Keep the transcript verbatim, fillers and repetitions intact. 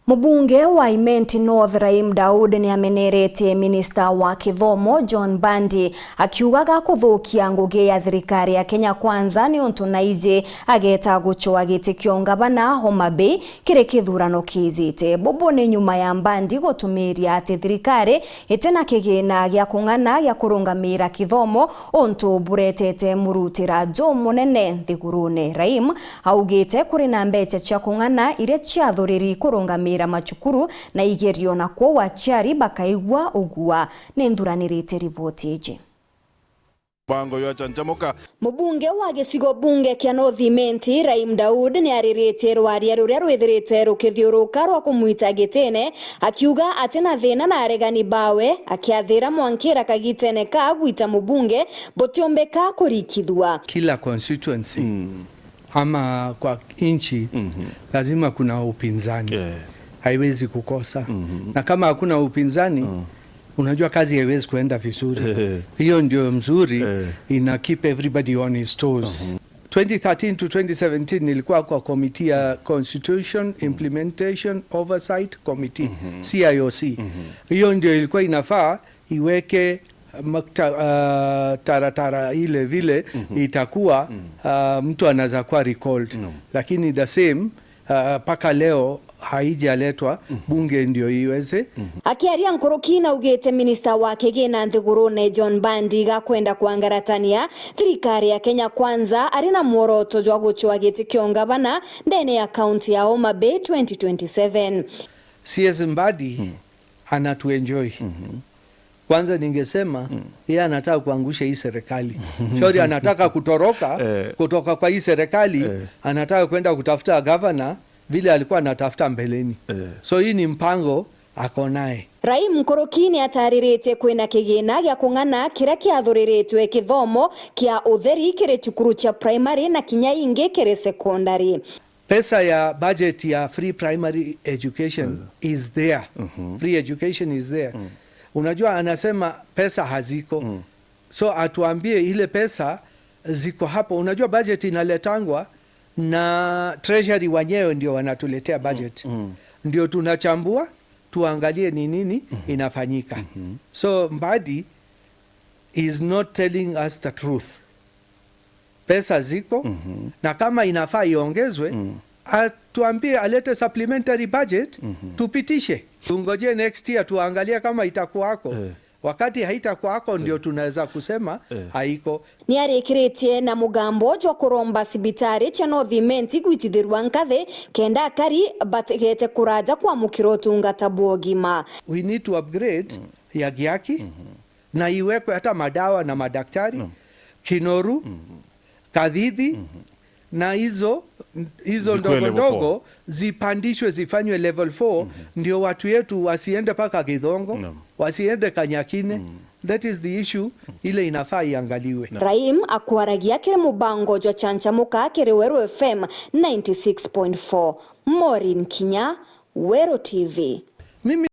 Mubunge wa Imenti North Raim Daud niameneretie minista wa kithomo John Mbadi akiugaga kuthukia ngugi ya thirikari ya Kenya Kwanza niuntu naiji ageta gucwa giti kia ungavana Homa Bay kiri kithurano kiijite. Bubu ni nyuma ya Mbadi gutumiria ati thirikari iti na kigina gia kung'ana gia kurungamira kithomo untu buretete murutira jumunene nthigurune. Raim augite kuri na mbeca cia kung'ana iria ciathuriri kurungamira macukuru na igerio, na kwo aciari bakaigua ugua. Ni nthuranirite riboti iji. Mpango jwa Chanchamuka. Mubunge wa gicigo bunge kia North Imenti, Raim Daud, niariritie rwaria ruria rwithirite rukithiuruka rwa kumwita gitine, akiuga ati na thina na aregani bawe, akiathira mwankira kagitene ka gwita mubunge butiumbika kurikithua. Kila constituency ama kwa nchi, lazima kuna upinzani. Yeah. Haiwezi kukosa. Na kama hakuna upinzani, unajua kazi haiwezi kuenda vizuri. Eh. Hiyo ndio mzuri, eh, ina keep everybody on his toes. Twenty thirteen to twenty seventeen nilikuwa kwa committee ya Constitution Implementation Oversight Committee, C I O C. Hiyo ndio ilikuwa inafaa iweke makta-, ah, taratara ile vile itakuwa, ah, mtu anaweza kuwa recalled. Lakini the same, ah, mpaka leo haijaletwa bunge ndio iweze. Akiaria nkuruki naugite minista wa kigina nthigurune John Mbadi gakwenda kwangaratania thirikari ya Kenya Kwanza ari na mworoto jwa gucwa giti kia ungavana ndene ya kaunti ya Homa Bay twenty twenty-seven. C S Mbadi anatuenjoy. Kwanza ningesema, yeye anataka kuangusha hii serikali. Shauri anataka kutoroka, eh, kutoka kwa hii serikali, eh, anataka kwenda kutafuta gavana vile alikuwa anatafuta mbeleni. Eh. So hii ni mpango ako naye. Raim nkuruki niatariritie kwina kigina gia kung'ana kiria kiathuriritwe kithomo kia utheri kiri cukuru cia primary na kinya ingi kiri secondary. Pesa ya budget ya free primary education is there. Free education is there. Unajua, anasema pesa haziko. So atuambie ile pesa ziko hapo. Unajua, budget inaletangwa na treasury, wenyewe ndio wanatuletea budget. Ndio tunachambua, tuangalie ni nini inafanyika. So Mbadi is not telling us the truth. Pesa ziko, na kama inafaa iongezwe, atuambie, alete supplementary budget, tupitishe. Tungojee next year tuangalie kama itakuwako. Eh. Wakati haitakuwako, ndio tunaweza kusema haiko. Niarikiritie na mugambo jwa kuromba cibitari cia North Imenti gwitithirua nkathi kenda akari bategete kuraja kwamukira utungata bwa ugima. We need to upgrade ya Giaki. Na iwekwe hata madawa na madaktari, Kinoru, Kadhithi, na hizo, hizo ndogo ndogo zipandishwe, zifanywe level four, ndio watu yetu wasiende paka Githongo, wasiende Kanyakine. That is the issue ile inafaa iangaliwe. Raim akwaragia kiri mubango jwa Chanchamuka kiri Weru F M ninety six point four. Maureen Kinya, Weru T V. Mimi